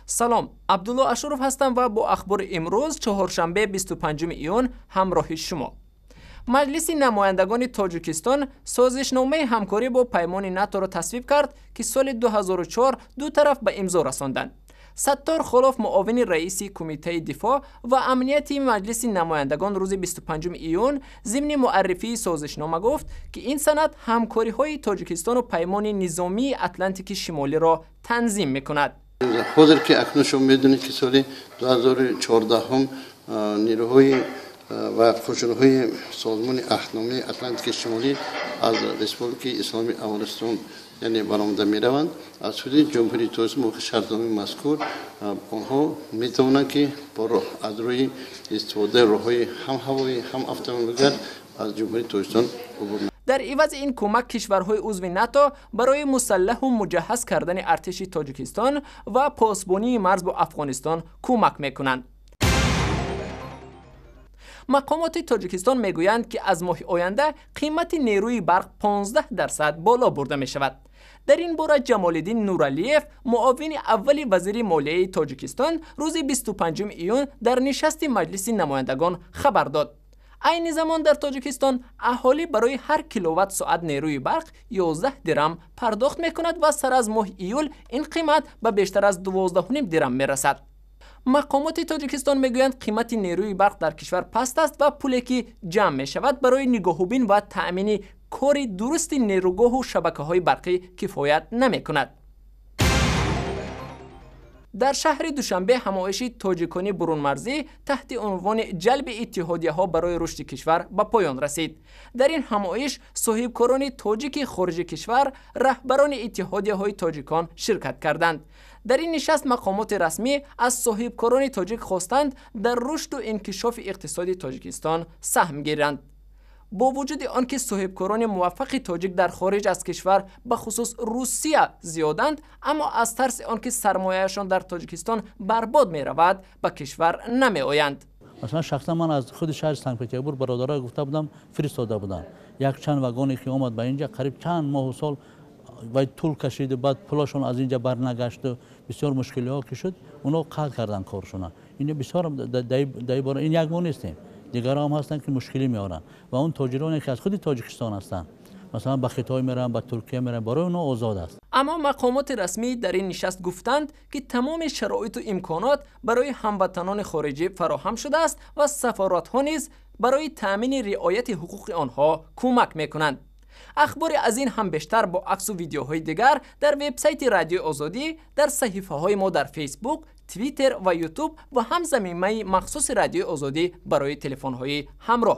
Салом, Абдулло Ашуров ҳастам ва бо ахбори имрӯз, чоҳоршанбе, 25 июн, ҳамроҳи шумо. Маҷлиси намояндагони Тоҷикистон созишномаи ҳамкорӣ бо паймони НАТОро тасвиб кард, ки соли 2004 ду тараф ба имзо расонданд. Саттор Холов, муовини раиси Кумитаи дифоъ ва амнияти Маҷлиси намояндагон, рӯзи 25 июн зимни муаррифии созишнома гуфт, ки ин санад ҳамкориҳои Тоҷикистону паймони низомии Атлантики Шимолиро танзим мекунад. Ҳозир ки акнун шумо медонед, ки соли 2014 нерӯҳои ва қӯшунҳои Созмони Аҳдномаи Атлантики Шимолӣ аз Республикаи Исломии Афғонистон, яъне, баромада мераванд, аз ҳудуди Ҷумҳурии Тоҷикистон мувофиқи шартномаи мазкур онҳо метавонанд, ки аз рӯи истифодаи роҳҳои ҳам ҳавоӣ, ҳам автомобилгард аз Ҷумҳурии Тоҷикистон убур. Дар ивази ин кӯмак кишварҳои узви НАТО барои мусаллаҳу муҷаҳҳаз кардани артиши Тоҷикистон ва посбонии марз бо Афғонистон кӯмак мекунанд. Мақомоти Тоҷикистон мегӯянд, ки аз моҳи оянда қимати нерӯи барқ 15% боло бурда мешавад. Дар ин бора Ҷамолиддин Нуралиев, муовини аввали вазири молияи Тоҷикистон, рӯзи 25 июн дар нишасти Маҷлиси намояндагон хабар дод. Айни замон дар Тоҷикистон аҳолӣ барои ҳар киловатт соат нерӯи барқ 11 дирам пардохт мекунад ва сар аз моҳи июл ин қимат ба бештар аз 12,5 дирам мерасад. Мақомоти Тоҷикистон мегӯянд, қимати нерӯи барқ дар кишвар паст аст ва пуле, ки ҷамъ мешавад, барои нигоҳубин ва таъмини кори дурусти нерӯгоҳу шабакаҳои барқӣ кифоят намекунад. Дар шаҳри Душанбе ҳамоиши тоҷикони бурунмарзӣ таҳти унвони «Ҷалби иттиҳодияҳо барои рушди кишвар» ба поён расид. Дар ин ҳамоиш соҳибкорони тоҷики хориҷи кишвар, раҳбарони иттиҳодияҳои тоҷикон ширкат карданд. Дар ин нишаст мақомоти расмӣ аз соҳибкорони тоҷик хостанд, дар рушду инкишофи иқтисоди Тоҷикистон саҳм гиранд. Бо вуҷуди он ки соҳибкорони муваффақи тоҷик дар хориҷ аз кишвар, бахусус Русия, зиёданд, аммо аз тарси он ки сармояашон дар Тоҷикистон барбод меравад, ба кишвар намеоянд. Масалан, шахсан ман аз худи шаҳри Санкт Петербург бародаро гуфта будам, фиристода будам як чанд вагоне, ки омад ба инҷа, қариб чанд моҳу сол вай тӯл кашиду баъд пулашон аз инҷа барнагашту бисёр мушкилиҳо ки шуд, онҳо қатъ карданд коршона. Ин бисёр дар бора ин як мо нестем, дигарон ҳам ҳастанд, ки мушкилӣ меоранд. Ва он тоҷироне, ки аз худи Тоҷикистон ҳастанд, масалан, ба Хитой мераванд, ба Туркия мераванд, барои онҳо озод аст. Аммо мақомоти расмӣ дар ин нишаст гуфтанд, ки тамоми шароиту имконот барои ҳамватанони хориҷӣ фароҳам шудааст ва сафоратҳо низ барои таъмини риояти ҳуқуқи онҳо кӯмак мекунанд. Ахбори аз ин ҳам бештар бо аксу видеоҳои дигар дар вебсайти Радиои Озодӣ, дар саҳифаҳои мо дар Фейсбук, Твиттер ва Ютуб ва ҳам замимаи махсуси Радиои Озодӣ барои телефонҳои ҳамроҳ.